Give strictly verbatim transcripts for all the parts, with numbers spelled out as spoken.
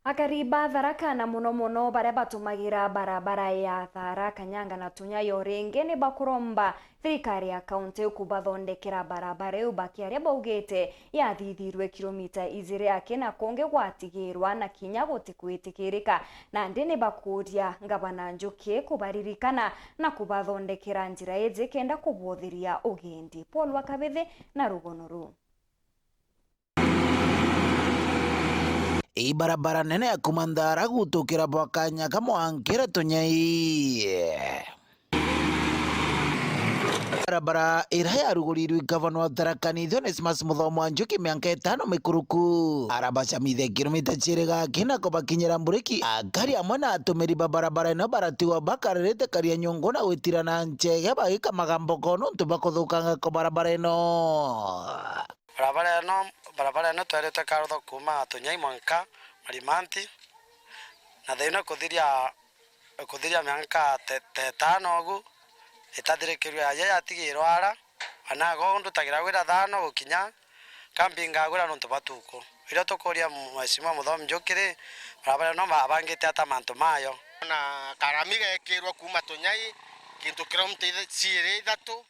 Akari ba Tharaka na mono mono baria batumagira barabara ya Tharaka Nyanga na Tunyai o ringi ni bakuromba thirikari ya kaunti kubathondekera barabara iu, bakiaria baugite yathithirwe kilomita ijiri aki na kungi gwatigirwa na kinya gutikwitikirika. Nandi ni bakuria ngavana Njuki kubaririkana na kubathondekera njira iji kenda kubothiria ugendi. Paul wa Kabithi na rugono ruu. Ibarabara nene ya kuma Nthara gutukira bwa Kanyaka mwankira Tunyai. Barabara iria yarugurirwe gavana wa Tharaka Nithi Onesmus Muthomi wa Njuki mianka itano mikuruku. Arabacamithia kilomita ciiri gaki na kubakinyira mburiki. Akari amwe na atumiri ba barabara ino baratigwa bakaririte karia nyungu na gwitirana nchege bagikamaga mboko nontu bwa kuthukanga kwa barabara ino. Barabara ino, barabara ino twerite karutha kuuma Tunyai mwanka Marimanti, na thaino kuthiria, kuthiria mianka te, te tano ugu, itathirikirwe aja yatigirwa ara, anago ndutagira wira thano gukinya, kambinga gwira nontu bwa tuku. Iria tukuria Mheshimiwa Muthomi Njuki ri, barabara ino ba-, abangite ata mantu mayo? Na karami gekirwa kuuma Tunyai, kintu kilomita itha-, ciiri ithatu,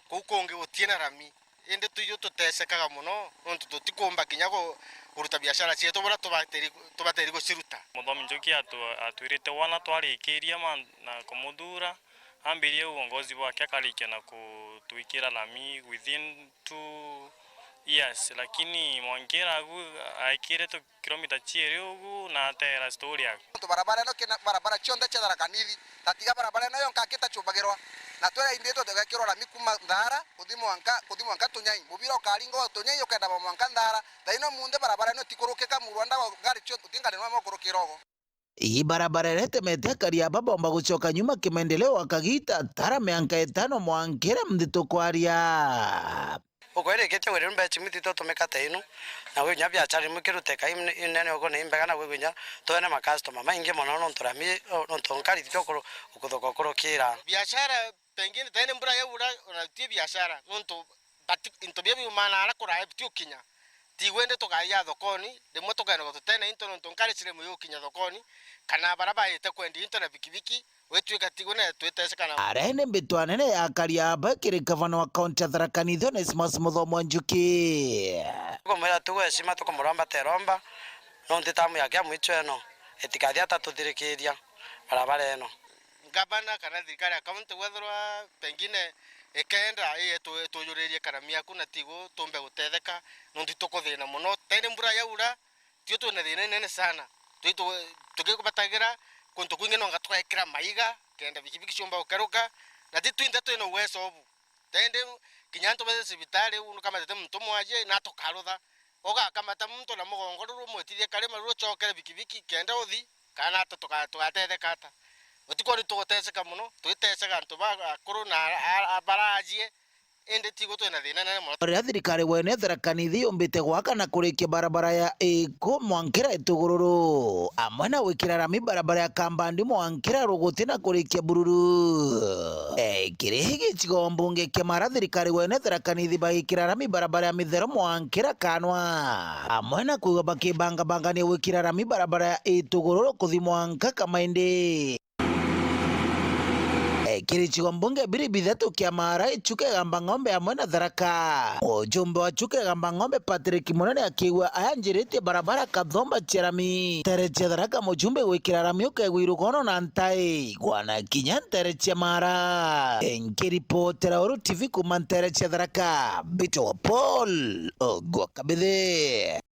kuu kungi gutina rami. Indi tuju tutecekaga mono, nontu tutikumba kinya ku-, kuruta biashara cietu buria tubatiri-, tubatiri guciruta. Muthomi Njuki atu-, atwirite wana twarikiria ma-, na kumuthura, ambirie uongozi bwake akarikia na kutwikira lami within two years, lakini mwankira agu aikire tu kilomita ciiri ugu na atera story yake. Nontu barabara ino kina barabara cionthe cia Tharaka Nithi, tatiga barabara ino yonka akitacumbagirwa, na twira indi tugekirwa rami kuma Nthara kuthi mwanka, kuthi mwanka Tunyai, mubira ukaringa wa Tunyai ukenda ba mwanka Nthara. Thaino munthe barabara ino tikurukika, murwanda wa ngari cio utingari nwa mokurukira ugo. Ii barabara iria itemete akari aba bomba gucoka nyuma kimaendeleo akagita tara mianka itano mwankira mthi tukwaria. Ukwirikitie wira mbechi miti tutumika ta inu, na gwinya biashara imwe kiruteka inene ugu ni imbega, na gwinya twene makastoma maingi mono nontu rami, nontu nkari tio ukuthuka ukurukira. Biashara pengine tene mbura yaura, ona ti biashara, nontu bati-, into bia biumana ara kuraya bitio kinya. Tigwe indi tukaija thokoni, rimwe tukenerwa tutene into nontu nkari ciri muyo ukinya thokoni, kana bara baite kwendia into na bikibiki, gwituika tigwe na twiteceka na. Arene mbitwa nene ya akari aba kiri gavana wa kaunti ya Tharaka Nithi Onesmus Muthomi wa Njuki. Tukumwira tigwe heshima, tukumuromba teromba, nontu tamu yake ya mwicho eno, itikathi atatuthirikiria barabara eno. Ngavana kana thirikari ya kaunti, wethirwa pengine ikenda ii itu-, itujuririe karami aku na tigu tumbe gutetheka, nontu itukuthina mono. Tene mbura yaura, tio twina thina inene sana. Twi tu-, tukibatagira kuntu kwingi nonga twekira maiga, kenda bikibiki ciumba gukeruka, na ti twinthe twina uwezo ubu. Tende kinya antu bete cibitari, undu kamatete muntu mwaje, na tukarutha. Ugakamata muntu na mugongo ruru, umwitithie karima ruru, ucokere bikibiki, kenda uthi, kana ata tuga-, tugatetheka ata? Utikwo ni tuguteceka mono, twiteceka antu ba akuru na a-, a-, barajie, indi tigo twina thina nene mono. Riria thirikari wene Tharaka Nithi yumbite gwaka na kurikia barabara ya Iku mwankira Itugururu, amwe na gwikira rami barabara ya Kambandi mwankira Ruguti na kurikia Bururu. Eh, kiri gicigo mbunge kia Mara, thirikari wene Tharaka Nithi bagikira rami barabara ya Mithero mwankira Kanwa, amwe na kwigua bakibangabangania gwikira rami barabara ya Itugururu kuthi mwanka Kamaindi. Eh, kiri gicigo mbunge biri bithatu kia Mara, Chuka, Igamba Ng'ombe amwe na Tharaka. Mujumbe wa Chuka, Igamba Ng'ombe Patrick Munene akigua ayanjiritie barabara Kathomba cia rami. Ntere cia Tharaka mujumbe gwikira rami ukegwa irugono na ntai. Gwana kinya ntere cia Mara. Nkiripotera Uru T V kuma ntere cia Tharaka, mbitagwa Paul Ogwa Kabithi.